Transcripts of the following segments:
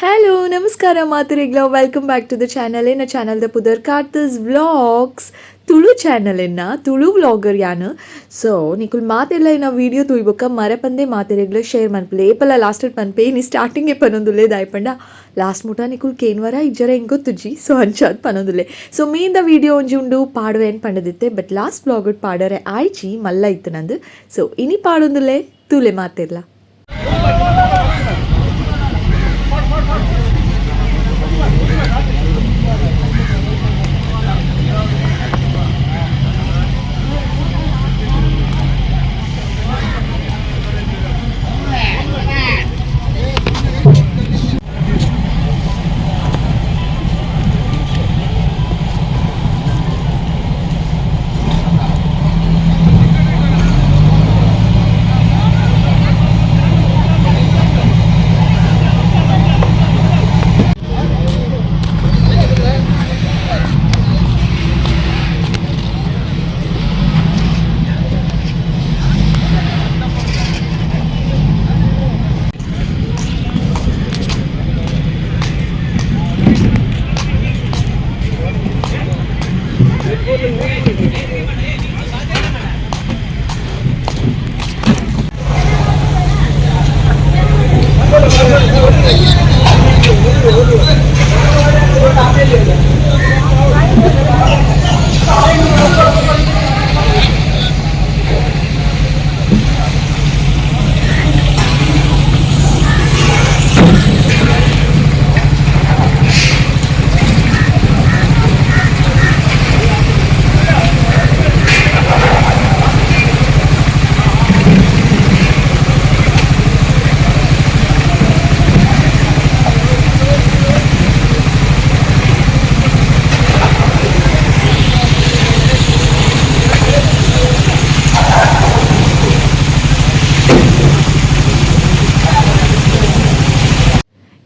Hello ನಮಸ್ಕಾರ ಮಾತುರಿಗ್ಲ, welcome back to the channel. ಎನ್ನ ಚಾನಲ್ದ ಪುದರ್ ಕಾರ್ತಿಸ್ ವ್ಲಾಗ್ಸ್. ತುಳು ಚಾನಲ್ ಎನ್ನ ತುಳು ವ್ಲಾಗರ್ ಯಾನು. ಸೊ ನಿಕುಲ್ ಮಾತೆಲ್ಲ ಏನ ವೀಡಿಯೋ ತೂಯ್ಬೊಕ್ಕ ಮರಪಂದೆ ಮಾತೆರೆಗ್ಲ ಶೇರ್ ಮನ್ಪುಲೆ. ಏಪಲ ಲಾಸ್ಟ್ ಪನ್ಪೆ, ಇನಿ ಸ್ಟಾರ್ಟಿಂಗ್ ಪನೊಂದುಲ್ಲೆ, ದಾಯಪಂಡ ಲಾಸ್ಟ್ ಮುಟ ನಿಕುಲ್ ಕೇನ್ವರ ಇಜ್ಜರ ಎಂಕ್ ಗೊತ್ತುಜ್ಜಿ. ಸೊ ಅಂಚಾದ್ ಪನೊಂದುಲ್ಲೆ. ಸೊ ಮೀನ್ದ ವೀಡಿಯೋ ಒಂಜಿ ಉಂಡು ಪಾಡುವೆ ಏನ್ ಪಂಡದಿತ್ತೆ, ಬಟ್ ಲಾಸ್ಟ್ ವ್ಲಾಗ್ ಪಾಡರೆ ಆಯ್ಚಿ, ಮಲ್ಲ ಇತ್ತು ನಂದು. ಸೊ ಇನಿ ಪಾಡೊಂದುಲ್ಲೆ, ತೂಲೆ ಮಾತೆರ್ಲ.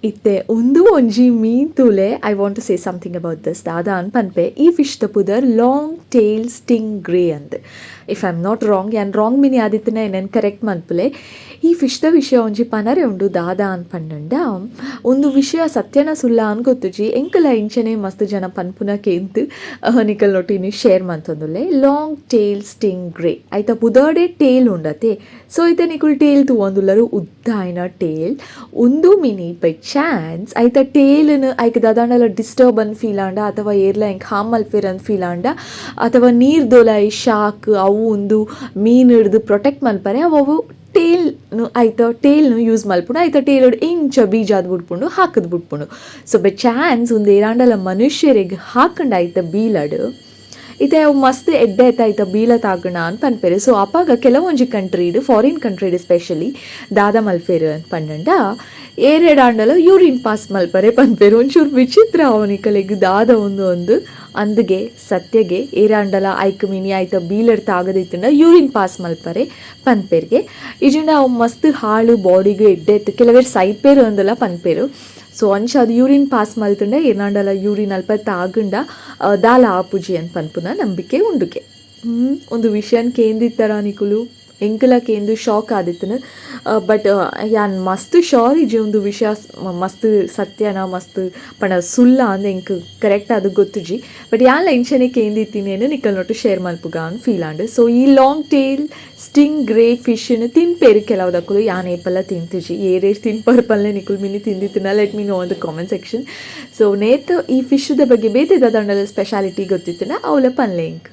ಇತ್ತೆ ಉಂದು ಒಂಜಿ ಮೀನ್ ತೂಲೆ. I want to say something about this. ದಾದ ಅನ್ ಪನ್ಪೆ, ಈ ಫಿಶ್ ದ ಪುದರ್ ಲಾಂಗ್ ಟೇಲ್ ಸ್ಟಿಂಗ್ ಗ್ರೇ ಅಂದ್. If I am not wrong, ಯಾನ್ ರಾಂಗ್ ಮಿನಿ ಆದಿತ್ತಿನ ಎನ್ನನ್ ಕರೆಕ್ಟ್ ಮನ್ಪುಲೆ. ಈ ಫಿಶ್ ದ ವಿಷಯ ಒಂಜಿ ಪನರೆ ಉಂಡು. ದಾದ ಅನ್ ಪಂಡಂಡ, ಒಂದು ವಿಷಯ ಸತ್ಯನ ಸುಲ್ಲ ಅನ್ ಗೊತ್ತುಜಿ, ಎಂಕಲ ಇಂಚನೆ ಮಸ್ತ್ ಜನ ಪನ್ಪುನ ಕೇಂತ್ ನಿಕಲ್ ನೊಟ್ಟಿನಿ ಶೇರ್ ಮಂತೊಂದುಲ್ಲೆ. ಲಾಂಗ್ ಟೇಲ್ ಸ್ಟಿಂಗ್ ಗ್ರೇ ಐತ ಪುದರ್ಡೆ ಟೇಲ್ ಉಂಡತೆ. ಸೊ ಇತ್ತೆ ನಿಕುಲ್ ಟೇಲ್ ತೂವೊಂದುಲ್ಲರು, ಉದ್ದ ಆಯಿನ ಟೇಲ್. ಉಂದು ಮಿನಿ ಬೈ ಚಾನ್ಸ್ ಐತ ಟೇಲ್ನ್ ಐಕ್ ದಾದಾಂಡಲ ಡಿಸ್ಟರ್ಬ್ ಅನ್ ಫೀಲ್ ಆಂಡ, ಅಥವಾ ಏರ್ಲ ಎಂಕ್ ಹಾರ್ಮ್ ಮಲ್ಪೆರ್ ಅಂದ್ ಫೀಲ್ ಆಂಡ, ಅಥವಾ ನೀರ್ ದೊಲಾಯಿ ಶಾಕ್ ಅವು ಒಂದು ಮೀನ್ ಹಿಡ್ದು ಪ್ರೊಟೆಕ್ಟ್ ಮಲ್ಪರೆ ಅವು ಟೇಲ್ನು ಐತ ಟೇಲ್ನು ಯೂಸ್ ಮಲ್ಪುಂಡು. ಐತ ಟೇಲ್ ಇಂಚ ಬೀಜಾದ್ ಬುಡ್ಪುಂಡು, ಹಾಕದ್ ಬುಡ್ಪುಂಡು. ಸೊ ಬೈ ಚಾನ್ಸ್ ಒಂದು ಏರಾಂಡಲ ಮನುಷ್ಯರಿಗೆ ಹಾಕಂಡ ಐತ ಬೀಲಡ್ ಇತ್ತೆ ಅವು ಮಸ್ತ್ ಎಡ್ಡೆ ಆಯ್ತ ಐತ ಬೀಲ ತಾಗಣ ಅಂತ ಪನ್ಪೆರ್. ಸೊ ಅಪಾಗ ಕೆಲವೊಂಜಿ ಕಂಟ್ರಿಡ್, ಫಾರಿನ್ ಕಂಟ್ರಿಡ್ ಸ್ಪೆಷಲಿ ದಾದ ಮಲ್ಪೆರ್ ಅಂತ ಪಂಡಂಡ, ಏರೆಡಾಂಡಲ ಯೂರಿನ್ ಪಾಸ್ ಮಲ್ಪರೆ ಪನ್ಪೆರ್. ಒಂಚೂರು ವಿಚಿತ್ರ ಅವನಿಕಲೆಗ್ ದಾದ ಒಂದು ಒಂದು ಅಂದ್ಗೆ ಸತ್ಯಗೆ ಏರಾಂಡಲ ಐಕ್ ಮಿನಿ ಐತ ಬೀಲಡ್ ತಾಗದಿತ್ತಂಡ ಯೂರಿನ್ ಪಾಸ್ ಮಲ್ಪರೆ ಪನ್ಪೆರ್ಗೆ. ಇಜಿಂಡ ಅವು ಮಸ್ತ್ ಹಾಳು ಬಾಡಿಗೆ ಎಡ್ಡೆ ಇತ್ತು, ಕೆಲವೇರು ಸೈಪೇರು ಅಂದಲ ಪನ್ಪೆರು. ಸೊ ಅಂಚ ಅದು ಯೂರಿನ್ ಪಾಸ್ ಮಲ್ತಂಡ ಏನಾಂಡಲ ಯೂರಿನ್ ಅಲ್ಪ ತಾಗಂಡ ದಾಲ ಆಪುಜಿ ಅಂತ ಪನ್ಪುನ ನಂಬಿಕೆ ಉಂಡುಗೆ. ಒಂದು ವಿಷಯನ್ ಕೇಂದಿತ್ತರ ನಿಕುಲು? ಎಂಕಲ ಕೇಂದು ಶಾಕ್ ಆದಿತ್ತನು. ಬಟ್ ಯಾನ್ ಮಸ್ತ್ ಶೋರ್ ಇಜ್ಜಿ ಒಂದು ವಿಷಯ ಮಸ್ತ್ ಸತ್ಯನ ಮಸ್ತ್ ಪಂಡ ಸುಲ್ಲ ಅಂದ್ ಎಂಕ್ ಕರೆಕ್ಟ್ ಅದು ಗೊತ್ತುಜಿ. ಬಟ್ ಯಾನ್ಲ ಇಂಚನೆ ಕೇಂದಿತ್ತೀನಿ ನಿಕಲ್ನೊಟ್ಟು ಶೇರ್ ಮಲ್ಪುಗ ಅಂದ್ ಫೀಲ್ ಆಂಡ್. ಸೊ ಈ ಲಾಂಗ್ ಟೇಲ್ ಸ್ಟಿಂಗ್ ಗ್ರೇ ಫಿಶ್ನ ತಿನ್ಪೇರು ಕೆಲವುದಕ್ಕಲು, ಯಾನ್ ಏಪಲ್ಲ ತಿಂತುಜಿ. ಏರೇರ್ ತಿನ್ಪರ್ ಪಲ್ಲೆ ನಿಕುಲ್ ಮಿನಿ ತಿಂದಿತ್ತಿನ, let me know on the comment section. So ನೇತ್ ಈ ಫಿಶ್ದ ಬಗ್ಗೆ ಬೇತೆ ದಾದಂಡಲ ಸ್ಪೆಷಾಲಿಟಿ ಗೊತ್ತಿತ್ತನ ಅವಲ ಪನ್ಲೆ ಎಂಕ್.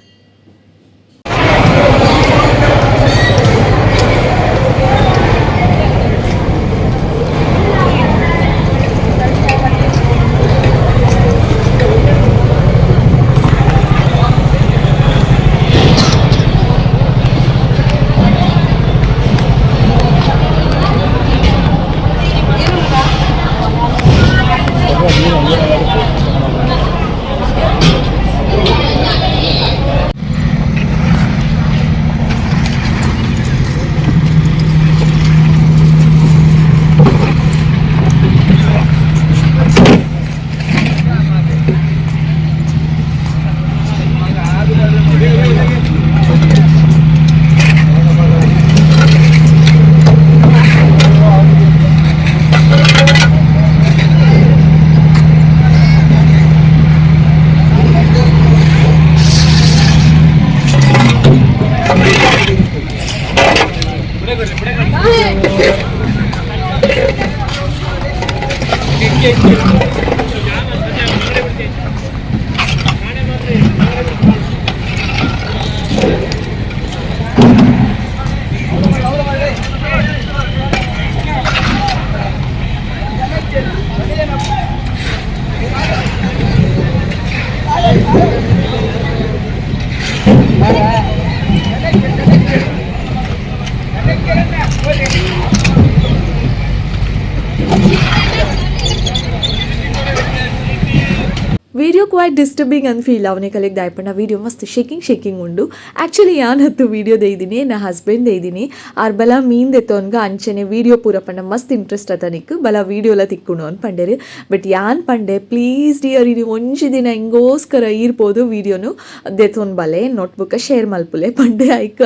Video quite disturbing ಅಂದ್ ಫೀಲ್ ಅವನೇ ಕಲೆಗ್ ದಾಯಪಂಡ ವಿಡಿಯೋ ಮಸ್ತ್ ಶೇಕಿಂಗ್ ಶೇಕಿಂಗ್ ಉಂಡು. ಆ್ಯಕ್ಚುಲಿ ಯಾನತ್ತು ವಿಡಿಯೋ ದೈದಿನಿ, ನಾ ಹಸ್ಬೆಂಡ್ ದೈದಿನಿ. ಆರ್ ಬಲ ಮೀನ್ ದೆತ್ತೋನ್ಗ ಅಂಚನೆ ವಿಡಿಯೋ ಪೂರ ಪಂಡ ಮಸ್ತ್ ಇಂಟ್ರೆಸ್ಟ್ ಅತನಿಕ್ ಬಲ ವಿಡಿಯೋಲ ತಿಕ್ಕುಣು ಅನ್ ಪಂಡೇರು. ಬಟ್ ಯಾನ್ ಪಂಡೆ ಪ್ಲೀಸ್ ಡಿಯರ್ ಇನಿ ಒಂಜಿ ದಿನ ಎಂಗೋಸ್ಕರ ಈರ್ಪೋದು ವಿಡಿಯೋನು ದೆತ್ತೋನ್ ಬಲೆ ನೋಟ್ಬುಕ್ಕ ಶೇರ್ ಮಲ್ಪುಲೆ ಪಂಡೆ. ಐಕ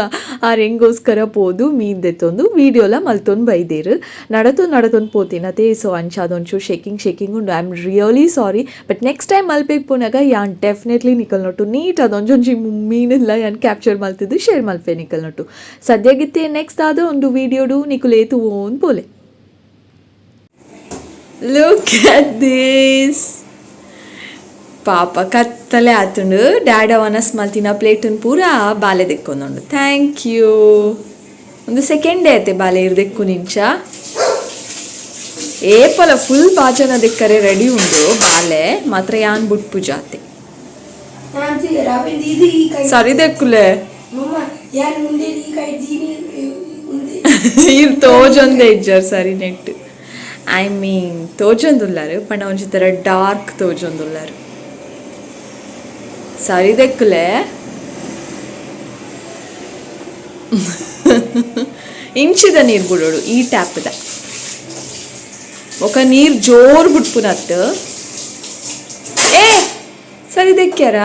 ಆರ್ ಎಂಗೋಸ್ಕರ ಪೋದು ಮೀನ್ ದೆತ್ತೊಂದು ವಿಡಿಯೋಲ ಮಲ್ತೊಂದು ಬೈದೇರು. ನಡತೊಂದು ನಡತೊಂದು ಪೋತಿನತೆ. ಸೊ ಅಂಚಾದೊಂಚೂರು ಶೇಕಿಂಗ್ ಶೇಕಿಂಗ್ ಉಂಡು. I am really sorry, but next time ಮಲ್ಪೆಗ್ ಪೋನಾಗ ಯಾನ್ ಡೆಫಿನೆಟ್ಲಿ ನಿಕಲ್ ನೊಟ್ಟು ನೀಟ್ ಅದೊಂಜೊಂಜಿ ಮೀನಿಲ್ಲ ಯಾನ್ ಕ್ಯಾಪ್ಚರ್ ಮಲ್ತಿದ್ದು ಶೇರ್ ಮಲ್ಪೆ ನಿಕಲ್ ನೊಟ್ಟು. ಸದ್ಯಗಿತ್ತೆ ನೆಕ್ಸ್ಟ್ ಆದ ಒಂದು ವಿಡಿಯೋಡು ನಿಕುಲೇತು ಓನ್ ಪೋಲೆ. Look at this, ಪಾಪ ಕತ್ತಲೆ ಆತುಂಡು. ಡ್ಯಾಡ್ ಅವನಸ್ ಮಲ್ತಿನ ಪ್ಲೇಟನ್ ಪೂರ ಬಾಲೆ ದೆಕ್ಕೊಂದುಂಡು. Thank you. ಒಂದು ಸೆಕೆಂಡ್ ಐತೆ ಬಾಲೆ ಇರ್ದೆಕ್ಕು ನಿಂಚ ಏಪಲ ಫುಲ್ ಬಾಜನ ದೆಕ್ಕರೆ ರೆಡಿ ಉಂಡು. ಬಾಲೆ ಮಾತ್ರ ಯಾನ್ ಬುಟ್ಪು ಜಾತೆ ಸರಿ ದೆಕ್ಕುಲೆ ಇರ್ ತೋಜೊಂದೇ ಇಜ್ಜಾರ್ ಸರಿ net. I mean ತೋಜೊಂದುಲ್ಲಾರು ಪಂಡ ಒಂಜಿ ತರ ಡಾರ್ಕ್ ತೋಜೊಂದುಲ್ಲಾರು. ಸರಿ ದೆಕ್ಕುಲೆ ಇಂಚಿದ ನೀರು ಬಿಡೋಡು ಈ ಟ್ಯಾಪ್ದ ఒక ನೀರು ಜೋರು ಬಿಟ್ಪುನತ್ತು. ಏ ಸರಿ ದೆಕ್ಕ್ಯಾರ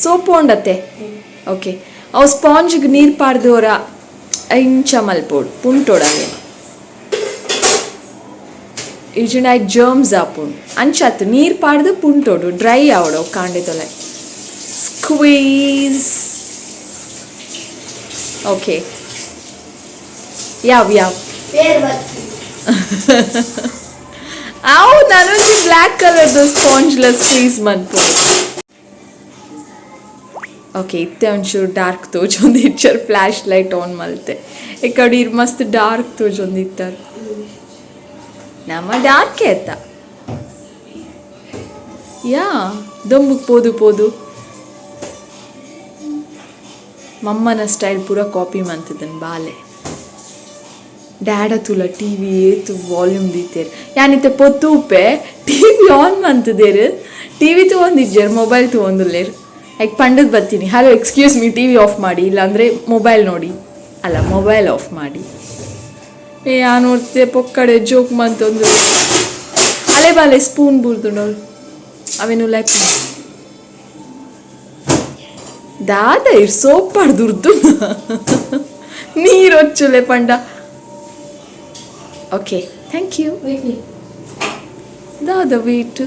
ಸೋಪು ಉಂಡತ್ತೆ. ಓಕೆ ಅವು ಸ್ಪಾಂಜ್ಗೆ ನೀರು ಪಾಡ್ದೋರ ಇಂಚ ಮಲ್ಪೋಡು ಪುಂಟೋಡು ಅವೆ ಇಜಿಂಡ ಐಕ್ ಜರ್ಮ್ಸ್ ಆಪುಂಡು. ಅಂಚಾತ್ ನೀರು ಪಾಡ್ದು ಪುಂಟೋಡು ಡ್ರೈ ಆವಡು ಕಾಂಡೆ ತೊಲೆ ಸ್ಕ್ವೀಸ್. ಓಕೆ ಯಾವ ಯಾವ ಅವು ನಾನೊಂಜಿ ಬ್ಲ್ಯಾಕ್ ಕಲರ್ದು ಸ್ಪಾಂಜ್ಲ ಸ್ಕ್ವೀಸ್ ಮನ್ಪೋಡು. ಓಕೆ ಇತ್ತೆ ಒಂಚೂರು dark ತೋಜೊಂದು Eicher flash light on ಮಲ್ತೆ. ಇಕಡೆ ಇರ್ ಮಸ್ತ್ ಡಾರ್ಕ್ ತೋಜೊಂದು ಇತ್ತಾರೆ. ನಮ್ಮ ಡಾರ್ಕ್ ಆಯ್ತ ಯಾ ದೊಂಬುಕ್ ಪೋದು ಪೋದು ಮಮ್ಮನ ಸ್ಟೈಲ್ ಪೂರ ಕಾಪಿ ಮಂತಿದ್ದನ್ ಬಾಲೆ. ಡ್ಯಾಡ ತುಲ ಟಿ ವಿ ಏತು ವಾಲ್ಯೂಮ್ ದೀತೇರು. ಯಾನಿತ್ತೆ ಪೊತ್ತು ಉಪ್ಪೆ T V on ಮಂತದೇರು. T V ತೊಗೊಂಡಿಜ್ಜಾರು mobile ತೊಗೊಂದುಲ್ಲೇರು. ಲೈಕ್ ಪಂಡದ್ ಬರ್ತೀನಿ, hello excuse me T V off ಮಾಡಿ, ಇಲ್ಲಾಂದರೆ ಮೊಬೈಲ್ ನೋಡಿ ಅಲ್ಲ ಮೊಬೈಲ್ ಆಫ್ ಮಾಡಿ. ಏ ಆ ನೋಡ್ತೆ ಪೊಕ್ಕಡೆ ಜೋಕ್ ಮಂತೊಂದು ಅಲೆ ಬಾಲೆ ಸ್ಪೂನ್ ಬುರ್ದು ನೋಡು ಅವೇನು ಲೈಕ್ ದಾದ ಇರ್ ಸೋಪಾಡ್ ದುರ್ದು ನೀರು ಹೊಚ್ಚುಲೆ ಪಂಡ. Okay thank you. ದಾದ ವೇಟ್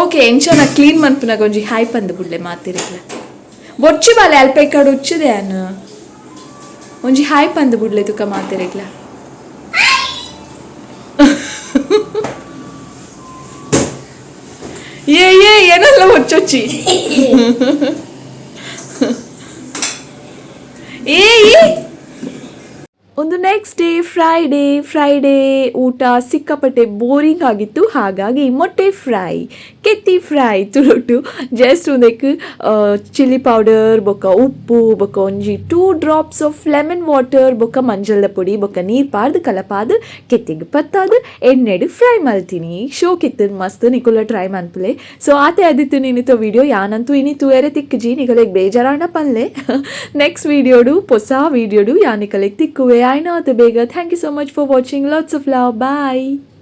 ಓಕೆ ಎಂಚನ ಕ್ಲೀನ್ ಮನ್ಪುನಾಗ ಒಂಜಿ ಹಾಯ್ ಪಂದು ಬುಡ್ಲೆ ಮಾತಿರಲ್ಲ ಬೊಚ್ಚಿ ಬಾಲೆ ಅಲ್ಪ ಕಡೆ ಉಚ್ಚುದೆ ಅನ್ನ ಒಂಜಿ ಹಾಯ್ ಪಂದು ಬುಡ್ಲೆ ತುಕ ಮಾತಿರಗ್ಲ. ಏ ಏ ಏನಲ್ಲ ಒಚ್ಚೊಚ್ಚಿ ಏ ಏ. ಒಂದು next day Friday. Friday ಊಟ ಸಿಕ್ಕಾಪಟ್ಟೆ ಬೋರಿಂಗ್ ಆಗಿತ್ತು. ಹಾಗಾಗಿ ಮೊಟ್ಟೆ ಫ್ರೈ ಕೆತ್ತಿ ಫ್ರೈ ತುಳುಟು ಜಸ್ಟ್ ಒಂದಕ್ಕೆ ಚಿಲ್ಲಿ ಪೌಡರ್ ಬೊಕ್ಕ ಉಪ್ಪು ಬೊಕ್ಕ ಒಂಜಿ 2 drops of lemon water ಬೊಕ್ಕ ಮಂಜಲ್ದ ಪೊಡಿ ಬೊಕ್ಕ ನೀರು ಪಾರ್ದು ಕಲಪಾದು ಕೆತ್ತಿಗೆ ಪತ್ತಾದು ಎಣ್ಣೆಡು ಫ್ರೈ ಮಲ್ತೀನಿ. ಶೋಕಿತ್ತು ಮಸ್ತ್ ನಿಕುಲ ಟ್ರೈ ಮನ್ಪುಲೆ. ಸೊ ಆತೆ ಅದಿತ್ತು ನೀನಿತ ವಿಡಿಯೋ. ಯಾನಂತೂ ಇನಿ ತೂಯರೆ ತಿಕ್ಕಜಿ ನಿಕಲೆಗ್ ಬೇಜಾರಾಂಡ ಪನ್ಲೆ. ನೆಕ್ಸ್ಟ್ ವಿಡಿಯೋಡು ಹೊಸ ವಿಡಿಯೋಡು ಯಾ ನಿಕಲೆಗ್ ತಿಕ್ಕುವೆ. ಆಯ್ನ ಆತ ಬೇಗ. Thank you so much for watching. Lots of love. Bye.